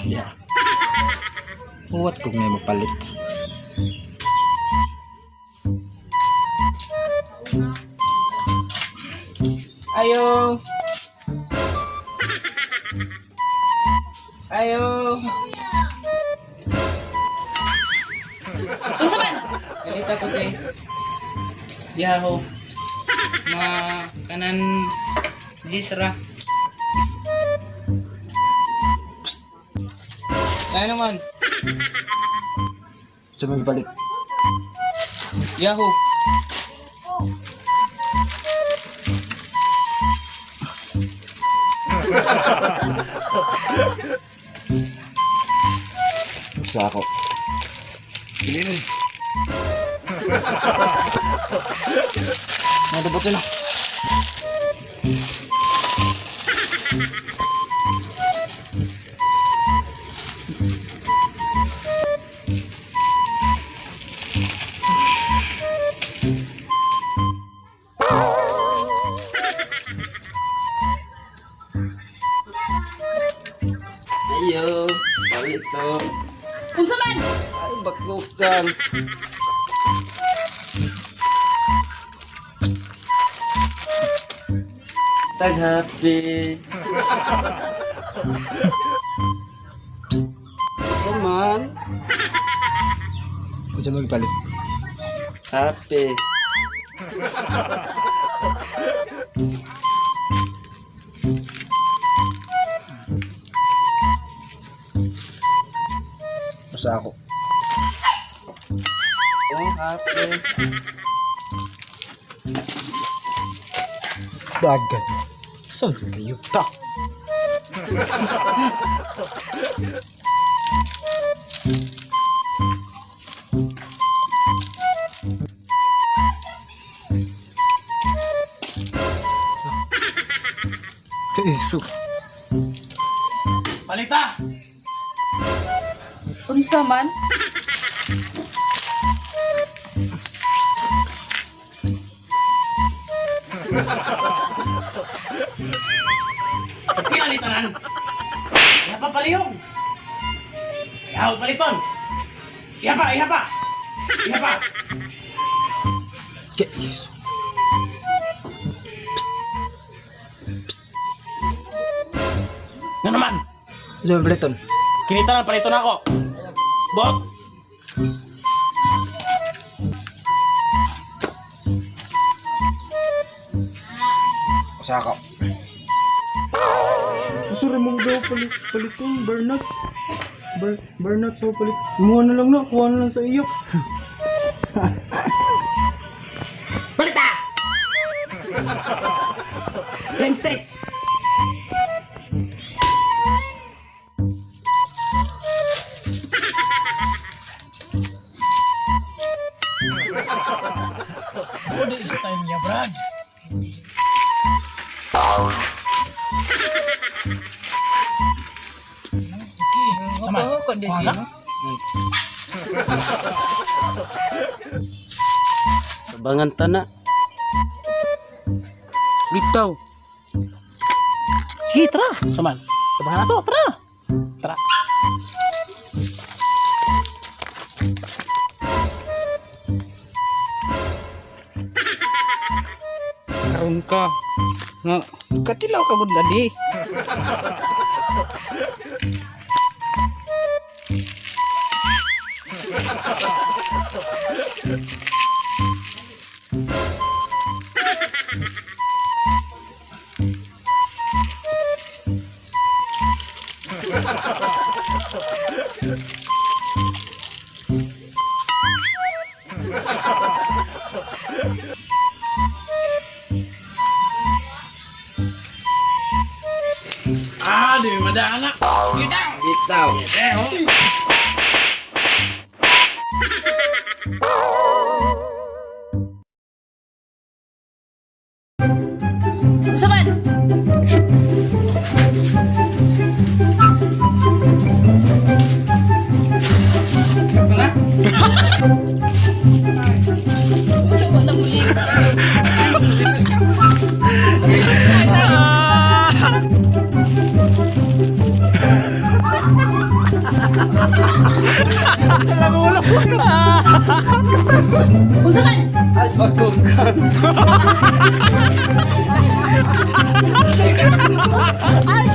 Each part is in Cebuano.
Diha. Huwat kog na palit. Ayo. Ayo. Unsa man? Galita ko kay. Yaho. Mga kanan Gisra. Ano man? Sa may palit. Yahoo. Sa ako. Dili nun. Nadabot sila. Ayo. Palit to. Unsa man? Ay, baklukan. Tag-happy. Psst. Man? Unsa may palit? Happy. Sa ako. Oh, happy. Dagan. Saan kayo ta? Isu. Palita! Unsa man? Pinalitanan. Iha pa palihog. Iha paliton. Iha pa, iha pa. Iha pa. Ke isu. Nga naman. Unsa may paliton? Kinitanan paliton ako. Bot. Sa ako. Gusto rin mong daw palit, paliton, Bernuts. Bernuts ako palit. Kumuha na lang na, kuha na lang sa iyo. Palita. Lipstick. What is time niya, Brad? Okay, sama. Oo, kondisyon. Tabangan tana. Bitaw. Sige, tara. Saman. Tabangan na to, tara. Tara. Karon ka. Nga, katilaw ka gud dali. Ah, di madana. Bitaw. Bitaw. Eh, oh. Unsa man? Na? Unsa man na muli? Unsa man? Ay, pagkong ka. Ay,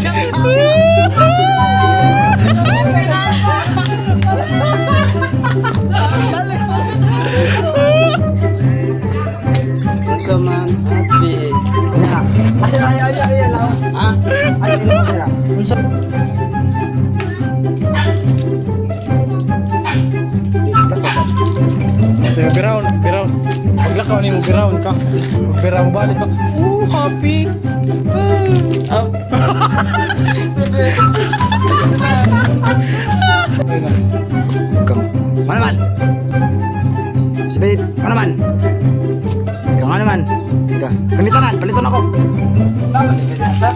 Unsa man happy. Ay ay ay ay ay laos. Ha? Ay ay laos sira. Unsa? Birawn, birawn. Paglakaw ni mo birawn ka. Birawn balik ka. Ooh, happy. Ah. Ikaw. Ano man? Sabi, ano man? Ikaw ano man? Ikaw. Ganito na, paliton ako. Tama di ka sa.